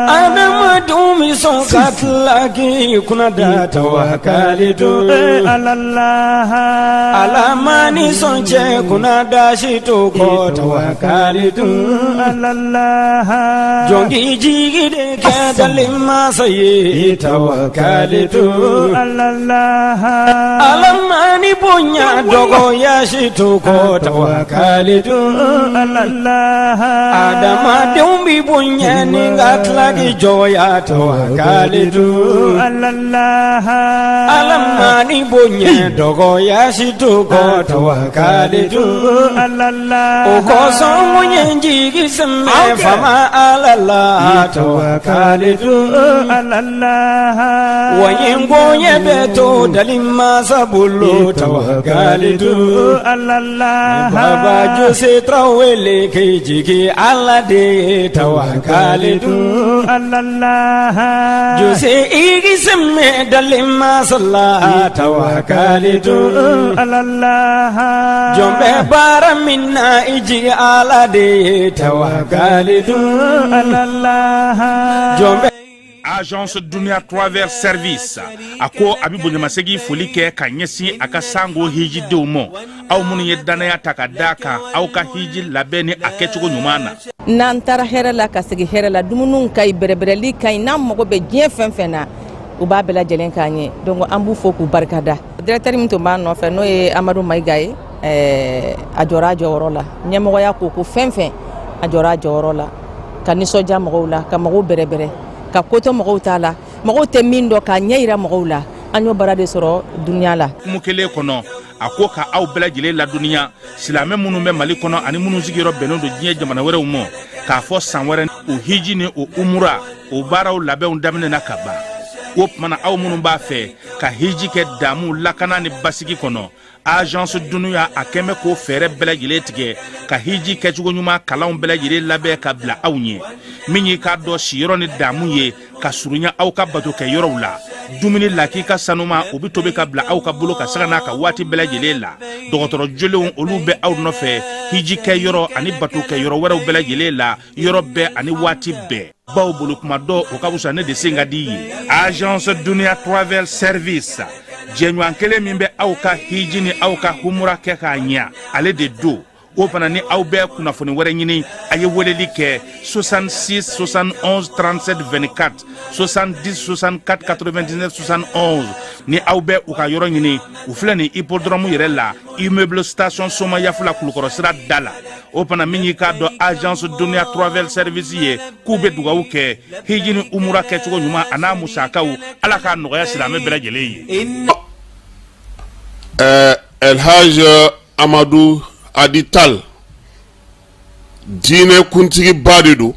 Adamadenw bɛ sɔn ka tila k'i kunna da tawakalitu alallah. Ala ma ni sɔn cɛ kunna da si to kɔ tawakalitu alallah. Jɔn k'i jigi de kɛ dalen masa ye tawakalitu alallah. Ala ma ni bonya dɔgɔya si to kɔ tawakalitu alallah. Adamadenw bɛ bonya ni ka tila k'i jɔya tawakalitu alallah. Ala ma ni bonya dɔgɔya si to kɔ tawakalitu alallah. O kosɔn mun ye n jigi sɛmɛ fama Ala la tawakalitu alallah. Wa ye n koɲɛ bɛɛ to dali masa bolo tawakalitu alallah. Baba Jose Tarawele k'i jigi Ala de ye tawakalitu alallah. Jose i k'i sɛmɛ dali masa la tawakalitu alallah. Jɔn bɛ baara min na i jigi Ala de ye tawakalitu alallah. Jɔn bɛ Agence Dunia Travel Service a ko a bɛ bonyamasegin foli kɛ ka ɲɛsin a ka sango hijidenw ma, aw minnu ye dannaya ta ka da kan aw ka hiji labɛn ni a kɛcogo ɲuman na. N'an taara hɛrɛ la ka segin hɛrɛ la, dumuniw ka ɲi, bɛrɛbɛrɛli ka ɲi, n'an mago bɛ diɲɛ fɛn fɛn na, u b'a bɛɛ lajɛlen k'an ye. Donc an b'u fo k'u barikada. Directeur min tun b'an nɔfɛ, n'o ye Amadu Mayiga ye, a jɔra a jɔyɔrɔ la. Ɲɛmɔgɔya ko ko fɛn fɛn, a jɔra a jɔyɔrɔ la ka nisɔndiya mɔgɔw la, ka mɔgɔw bɛrɛbɛrɛ, ka ko to mɔgɔw t'a la, mɔgɔw tɛ min dɔn, k'a ɲɛ yira mɔgɔw la. An y'o baara de sɔrɔ dunuya la. Kumu kelen kɔnɔ, a ko ka aw bɛɛ lajɛlen ladɔnniya, silamɛ minnu bɛ Mali kɔnɔ ani minnu sigiyɔrɔ bɛnnen don diɲɛ jamana wɛrɛw ma, k'a fɔ san wɛrɛ o hiji ni o umura, o baaraw labɛnw daminɛna ka ban. O tuma na, aw minnu b'a fɛ ka hiji kɛ damu, lakana ni basigi kɔnɔ, Agence Dunuya a kɛn bɛ k'o fɛɛrɛ bɛɛ lajɛlen tigɛ ka hiji kɛcogo ɲuman kalanw bɛɛ lajɛlen labɛn ka bila aw ɲɛ. Min y'i k'a dɔn siyɔrɔ ni damu ye ka surunya aw ka bato kɛ yɔrɔw la, dumuni lakika sanuma, o bɛ tobi ka bila aw ka bolo ka saga n'a ka waati bɛɛ lajɛlen la. Dɔgɔtɔrɔ jolenw, olu bɛ aw nɔfɛ hiji kɛ yɔrɔ ani bato kɛ yɔrɔ wɛrɛw bɛɛ lajɛlen la, yɔrɔ bɛɛ ani waati bɛɛ. Baw bolo kuma dɔ, o ka fisa ne de sen ka di ye. Agence Dunia Travel Service, jɛɲɔgɔn kelen min bɛ aw ka hiji ni aw ka humura kɛ k'a ɲɛ, ale de don. O fana ni aw bɛ kunnafoni wɛrɛ ɲini, a ye weleli kɛ 66 71 37 24, 70 64 99 71. Ni aw bɛ u ka yɔrɔ ɲini, u filɛ nin hippodrome yɛrɛ la, immeuble Station Somayafula, Kulukɔrɔ sira da la. O fana, min y'i k'a dɔn Agence Dunia Travel Service ye, k'u bɛ dugawu kɛ hiji ni umura kɛcogo ɲuman a n'a musakaw, Ala k'a nɔgɔya silamɛ bɛɛ lajɛlen ye. Elhaj Amadu Adi Tal, diinɛ kuntigiba de don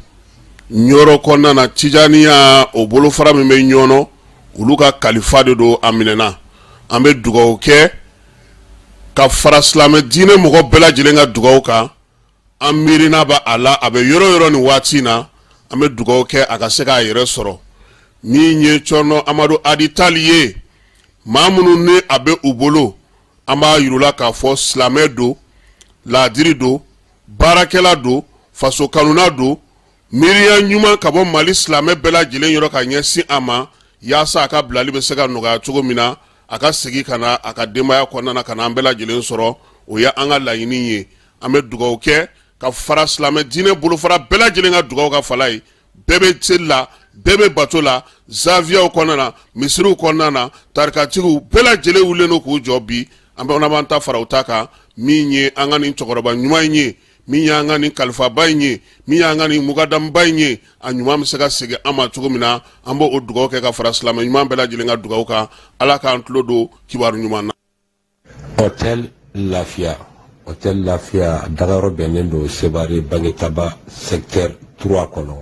Ɲɔrɔ kɔnɔna na. Tijaniya, o bolofara min bɛ Ɲɔnɔ, olu ka kalifa de don. A minɛna. An bɛ dugawu kɛ ka fara silamɛ diinɛ mɔgɔ bɛɛ lajɛlen ka dugawu kan. An miirina bɛ a la, a bɛ yɔrɔ yɔrɔ nin waati in na. An bɛ dugawu kɛ a ka se k'a yɛrɛ sɔrɔ. Min ye Cɔrɔnɔ Amadu Adi Tali ye, maa minnu ni a bɛ u bolo, an b'a yir'u la k'a fɔ silamɛ don, laadiri don, baarakɛla don, faso kanuna don. Miiriya ɲuman ka bɔ Mali silamɛ bɛɛ lajɛlen yɔrɔ ka ɲɛsin a ma, yaasa a ka bilali bɛ se ka nɔgɔya cogo min na, a ka segin ka na a ka denbaya kɔnɔna na, ka na an bɛɛ lajɛlen sɔrɔ. O ye an ka laɲini ye. An bɛ dugawu kɛ ka fara silamɛ diinɛ bolofara bɛɛ lajɛlen ka dugawu ka fala ye. Bɛɛ bɛ seli la, bɛɛ bɛ bato la, zawiyaw kɔnɔna na, misiriw kɔnɔna na, tarikatigiw bɛɛ lajɛlen wulilen don k'u jɔ bi. An bɛ b'an ta fara u ta kan. Min ye an ka nin cɛkɔrɔba ɲuman in ye, min y'an ka nin kalifaba in ye, min y'an ka nin mukadamuba in ye, a ɲuman bɛ se ka segin an ma cogo min na, an b'o dugawu kɛ ka fara silamɛ ɲuman bɛɛ lajɛlen ka dugawu kan. Ala k'an tulo don kibaru ɲuman na. Hôtel Lafiya, Hôtel Lafiya dagayɔrɔ bɛnnen don Sebare Bangetaba secteur 3 kɔnɔ,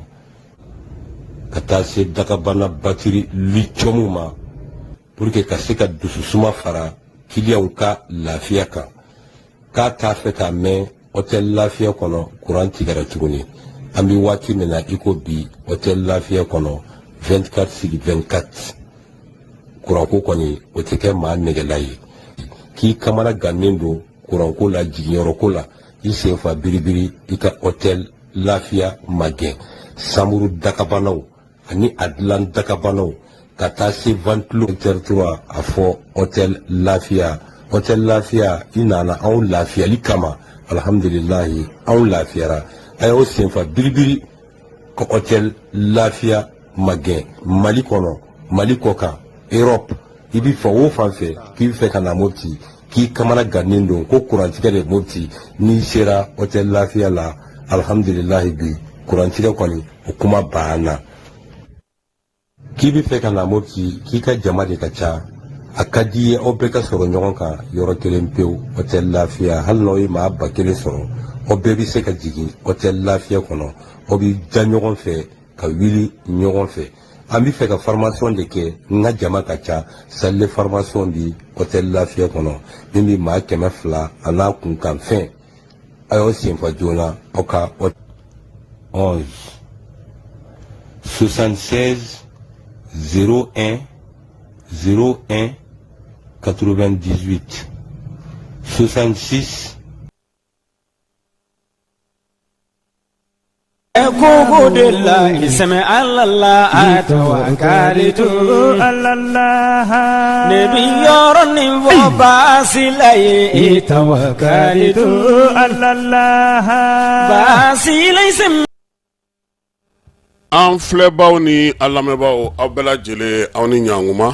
ka taa se dagabana batiri lithium ma, pour que ka se ka dususuma fara kiliyanw ka lafiya kan. K'a t'a fɛ k'a mɛn Hôtel Lafiya kɔnɔ kuran tigɛra tuguni. An bɛ waati min na i ko bi, Hôtel Lafiya kɔnɔ, 24 sur 24, kuranko kɔni o tɛ kɛ maa nɛgɛla ye. K'i kamana gannen don kuranko la, jiginyɔrɔko la, i sen fa biribiri, i ka Hôtel Lafiya magɛn. Samuru dakabanaw. ani a dilan dakabanaw ka taa se ventilo secteur 3 a fɔ hôtel Lafiya hôtel Lafiya i nana anw lafiyali kama alhamdulilahi anw lafiyara a y'aw senfa biribiri ka hôtel Lafiya magɛn Mali kɔnɔ Mali kɔkan Europe i bɛ fan o fan fɛ k'i bɛ fɛ ka na Mopti k'i kamana gannen don ko kurantigɛ de Mopti n'i sera hôtel Lafiya la alhamdulilahi bi kurantigɛ kɔni o kuma banna k'i bɛ fɛ ka na Mopti k'i ka jama de ka ca a ka di i ye aw bɛɛ ka sɔrɔ ɲɔgɔn kan yɔrɔ kelen pewu hôtel Lafiya hali n'aw ye maa 1000 sɔrɔ aw bɛɛ bɛ se ka jigin hôtel Lafiya kɔnɔ aw bɛ da ɲɔgɔn fɛ ka wuli ɲɔgɔn fɛ an bɛ fɛ ka formation de kɛ n ka jama ka ca salle de formation bi hôtel Lafiya kɔnɔ min bɛ maa 200 a n'a kunkanfɛn a y'aw senfa joona aw ka 11 76 01 01 98 66 Ko de la sɛmɛ ala la a tawakalitu ala la ne bɛ yɔrɔ nin fɔ baasi la ye tawakalitu ala la baasi la sɛmɛ An filɛbaw ni an lamɛnbaaw aw bɛɛ lajɛlen aw ni ɲankuma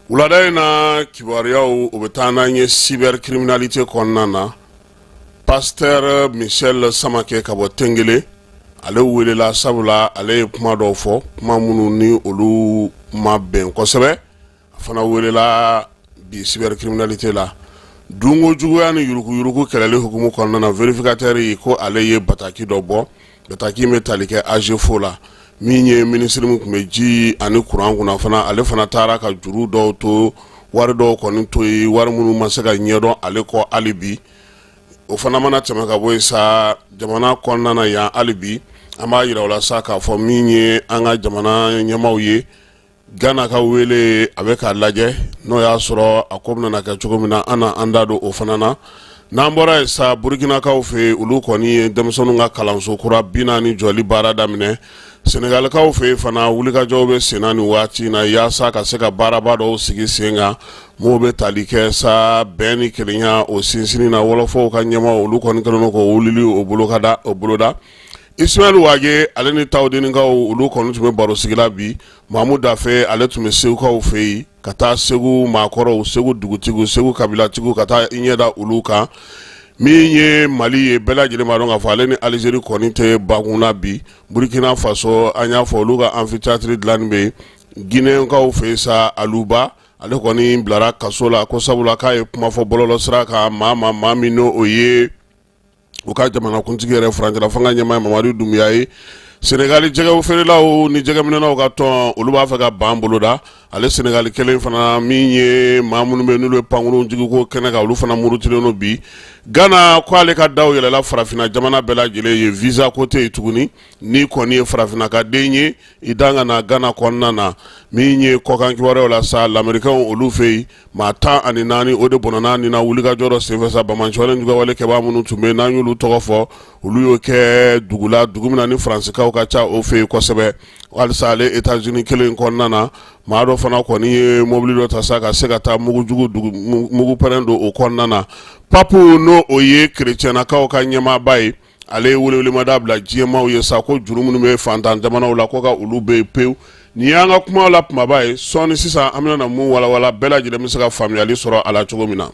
wulada in na kibaruyaw o bɛ taa n'an ye cybercriminalité kɔnɔna na pasteur Michel Samakɛ ka bɔ Tengele ale welela sabula ale ye kuma dɔw fɔ kuma minnu ni olu ma bɛn kosɛbɛ a fana welela bi cybercriminalité la dunko juguya ni yuruguyurugu kɛlɛli hukumu kɔnɔna na vérificateur ko ale ye bataki dɔ bɔ bataki bɛ tali kɛ AGEFAU la min ye minisiri min tun bɛ ji ani kuran kunna fana ale fana taara ka juru dɔw to wari dɔw kɔni to yen wari minnu ma se ka ɲɛdɔn ale kɔ hali bi o fana mana tɛmɛ ka bɔ yen sa jamana kɔnɔna na yan hali bi an b'a jira u la sa k'a fɔ min ye an ka jamana ɲɛmaaw ye Gana ka wele a bɛ k'a lajɛ n'o y'a sɔrɔ a ko bɛna kɛ cogo min na an na an da don o fana na n'an bɔra yen sa Burukinakaw fɛ yen olu kɔni ye denmisɛnninw ka kalanso kura 40 jɔli baara daminɛ Senegalikaw fɛ yen fana wulikajɔw bɛ senna nin waati in na yaasa ka se ka baaraba dɔw sigi sen kan minnu bɛ tali kɛ sa bɛn ni kelenya o sinsinni na wɔlɔfɔw ka ɲɛmaaw olu kɔni kɛlen don k'o wulili o boloda Ismaël Wagué ale ni Tawudenikaw olu kɔni tun bɛ barosigi la bi Mamu Dafe ale tun bɛ Segukaw fɛ yen ka taa Segu maakɔrɔw Segu dugutigiw Segu kabilatigiw ka taa i ɲɛ da olu kan min ye Mali ye bɛɛ lajɛlen b'a dɔn k'a fɔ ale ni Alizeri kɔni tɛ bakun na bi Burukina Faso an y'a fɔ olu ka amphithéâtre dilanni bɛ yen Ginɛkaw fɛ yen sa Aluba ale kɔni bilara kaso la ko sabula k'a ye kuma fɔ bɔlɔlɔsira kan maa ma maa min n'o o ye u ka jamanakuntigi yɛrɛ furancɛla fanga ɲɛmaa Mamadu Dunbiya ye Senegali jɛgɛ feerelaw ni jɛgɛminɛnaw ka tɔn olu b'a fɛ ka ban boloda ale Senegali kelen fana min ye maa minnu bɛ n'olu ye pankurun jigin ko kɛnɛ kan olu fana murutilen don bi Gana ko ale ka daw yɛlɛla farafinna jamana bɛɛ lajɛlen ye visa ko tɛ yen tuguni n'i kɔni ye farafinna ka den ye i dan ka na Gana kɔnɔna na min ye kɔkan kibaruyaw la sa Lamɛrikɛnw olu fɛ yen maa 14 o de bɔnɛna ni na wulikajɔ dɔ senfɛ sa banbaanciwale juguyawale kɛbaa minnu tun bɛ n'an y'olu tɔgɔ fɔ olu y'o kɛ dugu la dugu min na ni Faransikaw ka ca o fɛ yen kosɛbɛ halisa ale États-Unis kelen kɔnɔna na maa dɔ fana kɔni ye mobili dɔ ta sa ka se ka taa mugujugu mugu pɛrɛn don o kɔnɔna na pape n'o o ye kerecɛnnakaw ka ɲɛmaaba ye ale ye welewelemada bila diɲɛmaaw ye sa ko juru minnu bɛ fantan jamanaw la ko ka olu bɛ yen pewu nin y'an ka kuma la kumaba ye sɔɔni sisan an bɛna na mun walawala bɛɛ lajɛlen bɛ se ka faamuyali sɔrɔ a la cogo min na.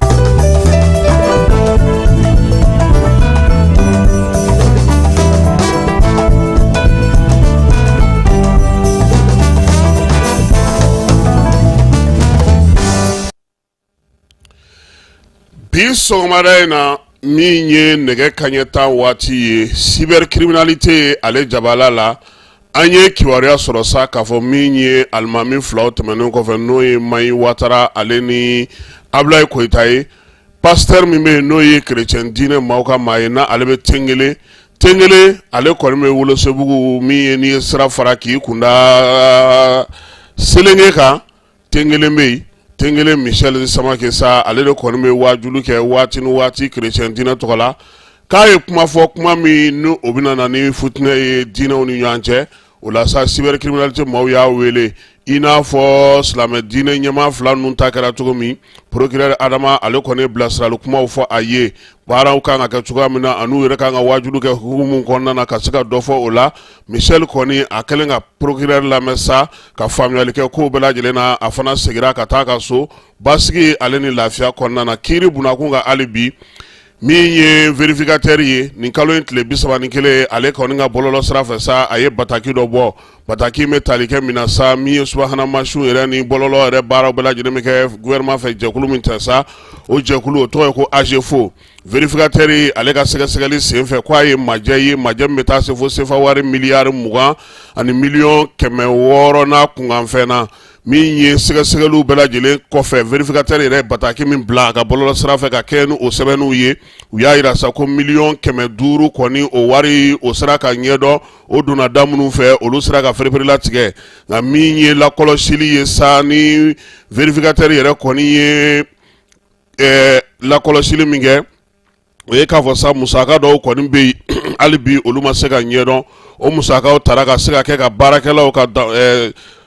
Bi sɔgɔmada in na min ye nɛgɛ kanɲɛ 10 waati ye cybercriminalité ale jabala la an ye kibaruya sɔrɔ sa k'a fɔ min ye alimami filaw tɛmɛnen kɔfɛ n'o ye Mayi Watara ale ni Abulayi Koyita ye pasteur min bɛ yen n'o ye chrétien diinɛ maaw ka maa ye n'a ale bɛ Tengele Tengele ale kɔni bɛ Wolosebugu min ye n'i ye sira fara k'i kunda Selenge kan Tengele bɛ yen Tengele Michel Samakɛ sa ale de kɔni bɛ waajuli kɛ waati ni waati chrétien diinɛ tɔgɔ la k'a ye kuma fɔ kuma min ni o bɛna na ni futinɛ ye diinɛw ni ɲɔgɔn cɛ O la sa, cybercriminalité maaw y'a wele i n'a fɔ silamɛ diinɛ ɲɛmaa fila ninnu ta kɛra cogo min. Procureur Adama, ale kɔni bilasirali kumaw fɔ a ye, baaraw kan ka kɛ cogoya min na, an'u yɛrɛ kan ka waajuli kɛ hukumu kɔnɔna na ka se ka dɔ fɔ o la. Michel kɔni, a kɛlen ka procureur lamɛn sa, ka faamuyali kɛ kow bɛɛ lajɛlen na, a fana seginna ka taa ka so basigi ale ni lafiya kɔnɔna na. Kiiri bunakun kan hali bi, min ye vérificateur ye, nin kalo in tile 31, ale kɔni ka bɔlɔlɔ sira fɛ sa, a ye bataki dɔ bɔ. Bataki bɛ tali kɛ min na sa, min ye subahana mansinw yɛrɛ ni bɔlɔlɔ yɛrɛ baaraw bɛɛ lajɛlen bɛ kɛ gouvernement fɛ, jɛkulu min tɛ sa, o jɛkulu o tɔgɔ ye ko AGEFAU. Vérificateur ale ka sɛgɛsɛgɛli senfɛ, ko a ye majɛ ye, majɛ min bɛ taa se fo sefa wari miliyari 20 ani miliyɔn 600 n'a kunkanfɛn na. Min ye sɛgɛsɛgɛliw bɛɛ lajɛlen kɔfɛ, vérificateur yɛrɛ ye bataki min bila a ka bɔlɔlɔ sira fɛ ka kɛɲɛ ni o sɛbɛnniw ye, u y'a jira sa ko miliyɔn 500 kɔni, o wari o sera ka ɲɛdɔn. O donna da minnu fɛ, olu sera ka pereperelatigɛ. Nka min ye lakɔlɔsili ye sa, ni vérificateur yɛrɛ kɔni ye lakɔlɔsili min kɛ, o ye k'a fɔ sa, musaka dɔw kɔni bɛ yen, hali bi olu ma se ka ɲɛdɔn. O musakaw taara ka se ka kɛ ka baarakɛlaw ka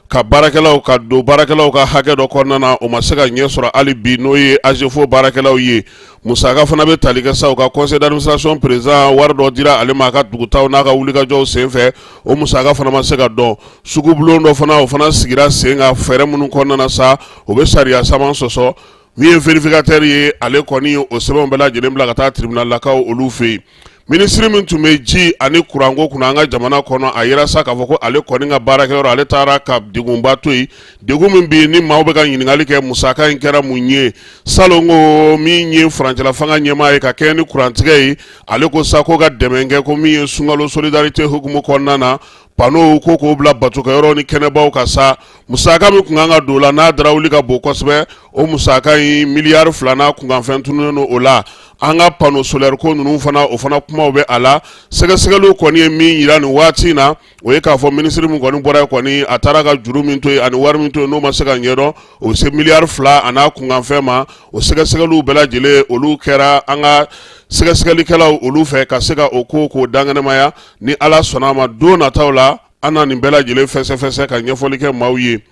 ka baarakɛlaw ka don baarakɛlaw ka hakɛ dɔ kɔnɔna na, o ma se ka ɲɛ sɔrɔ hali bi, n'o ye AGEFAU baarakɛlaw ye. Musaka fana bɛ tali kɛ sa, u ka conseil d'administration président, wari dɔ dira ale ma a ka dugutaw n'a ka wulikajɔw senfɛ, o musaka fana ma se ka dɔn. Sugubulon dɔ fana, o fana sigira sen kan fɛɛrɛ minnu kɔnɔna na sa, o bɛ sariya saman sɔsɔ. Min ye vérificateur ye, ale kɔni ye o sɛbɛnw bɛɛ lajɛlen bila ka taa tribunal lakaw olu fɛ yen. Minisiri min tun bɛ ji ani kuranko kunna an ka jamana kɔnɔ, a yira sa k'a fɔ ko ale kɔni ka baarakɛyɔrɔ, ale taara ka degunba to yen, degun min bɛ yen ni maaw bɛ ka ɲininkali kɛ, musaka in kɛra mun ye. Salon ko min ye furancɛla fanga ɲɛmaa ye ka kɛɲɛ ni kurantigɛ ye, ale ko sa ko ka dɛmɛ kɛ, ko min ye sunkalo solidarité hukumu kɔnɔna na, panneau ko k'o bila batokɛyɔrɔ ni kɛnɛbaw kan sa, musaka min tun kan ka don o la, n'a darawuli ka bon kosɛbɛ, o musaka in miliyari 2 n'a kunkanfɛn tununnen don o la. An ka panneau solaire ko ninnu fana, o fana kumaw bɛ a la. Sɛgɛsɛgɛliw kɔni ye min yira nin waati in na, o ye k'a fɔ minisiri min kɔni bɔra yen kɔni, a taara ka juru min to yen ani wari min to yen, n'o ma se ka ɲɛdɔn, o bɛ se miliyari 2 a n'a kunkanfɛn ma. O sɛgɛsɛgɛliw bɛɛ lajɛlen, olu kɛra an ka sɛgɛsɛgɛlikɛlaw olu fɛ ka se ka o ko k'o dankɛnɛmaya. Ni Ala sɔnna a ma, don nataw la, an na nin bɛɛ lajɛlen fɛsɛfɛsɛ ka ɲɛfɔli kɛ maaw ye.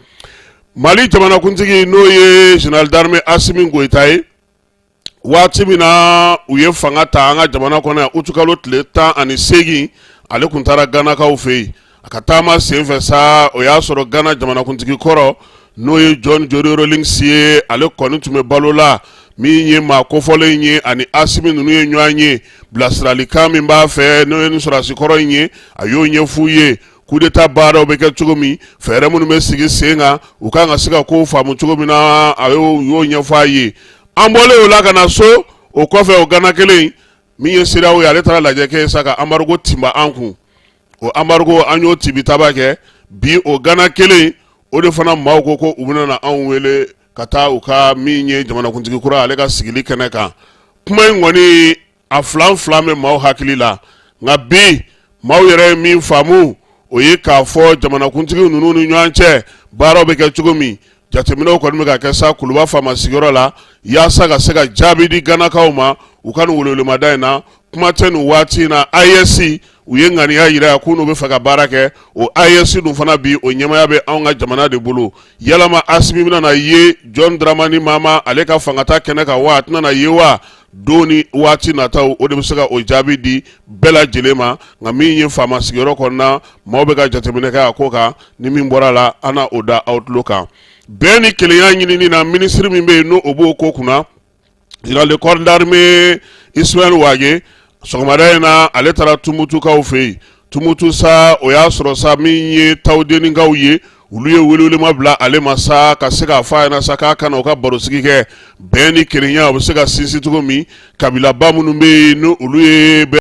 Mali jamanakuntigi, n'o ye général d'armée Asimi Goyita ye, waati min na u ye fanga ta an ka jamana kɔnɔ yan, utukalo tile 18, ale tun taara Ganakaw fɛ yen. A ka taama senfɛ sa, o y'a sɔrɔ Gana jamanakuntigi kɔrɔ, n'o ye John Jerry Rawlings ye, ale kɔni tun bɛ balo la. Min ye maa kofɔlen ye, ani Asimi ninnu ye ɲɔgɔn ye. Bilasiralikan min b'a fɛ, n'o ye ni sɔrɔdasi kɔrɔ in ye, a y'o ɲɛf'u ye, coup d'état baaraw bɛ kɛ cogo min, fɛɛrɛ minnu bɛ sigi sen kan, u kan ka se ka kow faamu cogo min na, a y'o ɲɛfɔ a ye. An bɔlen o la ka na so, o kɔfɛ, o Gana kelen min ye CEDEAO ye, ale taara lajɛ kɛ sa ka embargo tinba an kun. O embargo, an y'o tibitaba kɛ bi. O Gana kelen o de fana maaw ko ko u bɛna na anw wele ka taa u ka min ye jamanakuntigi kura ale ka sigili kɛnɛ kan. Kuma in kɔni, a filan filan bɛ maaw hakili la. Nka bi, maaw yɛrɛ ye min faamu, o ye k'a fɔ jamanakuntigi ninnu ni ɲɔgɔn cɛ baaraw bɛ kɛ cogo min, jateminɛw kɔni bɛ ka kɛ sa Kuluba faama sigiyɔrɔ la, yaasa ka se ka jaabi di Ganakaw ma u ka nin welewelemada in na. Kuma tɛ nin waati in na, AES, u ye ŋaniya yira k'u n'u bɛ fɛ ka baara kɛ. O AES dun fana bi, o ɲɛmaaya bɛ anw ka jamana de bolo. Yalama Asimi bɛna na ye John Dramani Mahama ale ka fangata kɛnɛ kan wa, a tɛna na ye wa? Don ni waati nataw, o de bɛ se ka o jaabi di bɛɛ lajɛlen ma. Nka min ye faama sigiyɔrɔ kɔnɔna, maaw bɛ ka jateminɛ kɛ a ko kan. Ni min bɔra la, an na o da aw tulo kan. Bɛn ni kelenya ɲinini na, minisiri min bɛ yen, n'o o b'o ko kunna, général de corps d'armée Ismaël Wagué, sɔgɔmada in na, ale taara Tumutukaw fɛ yen. Tumutu sa, o y'a sɔrɔ sa, min ye Tawudenikaw ye, olu ye welewelema bila ale ma sa, ka se k'a fɔ a ɲɛna sa k'a ka na u ka barosigi kɛ, bɛn ni kelenya o bɛ se ka sinsin cogo min, kabilaba minnu bɛ yen, ni olu ye bɛ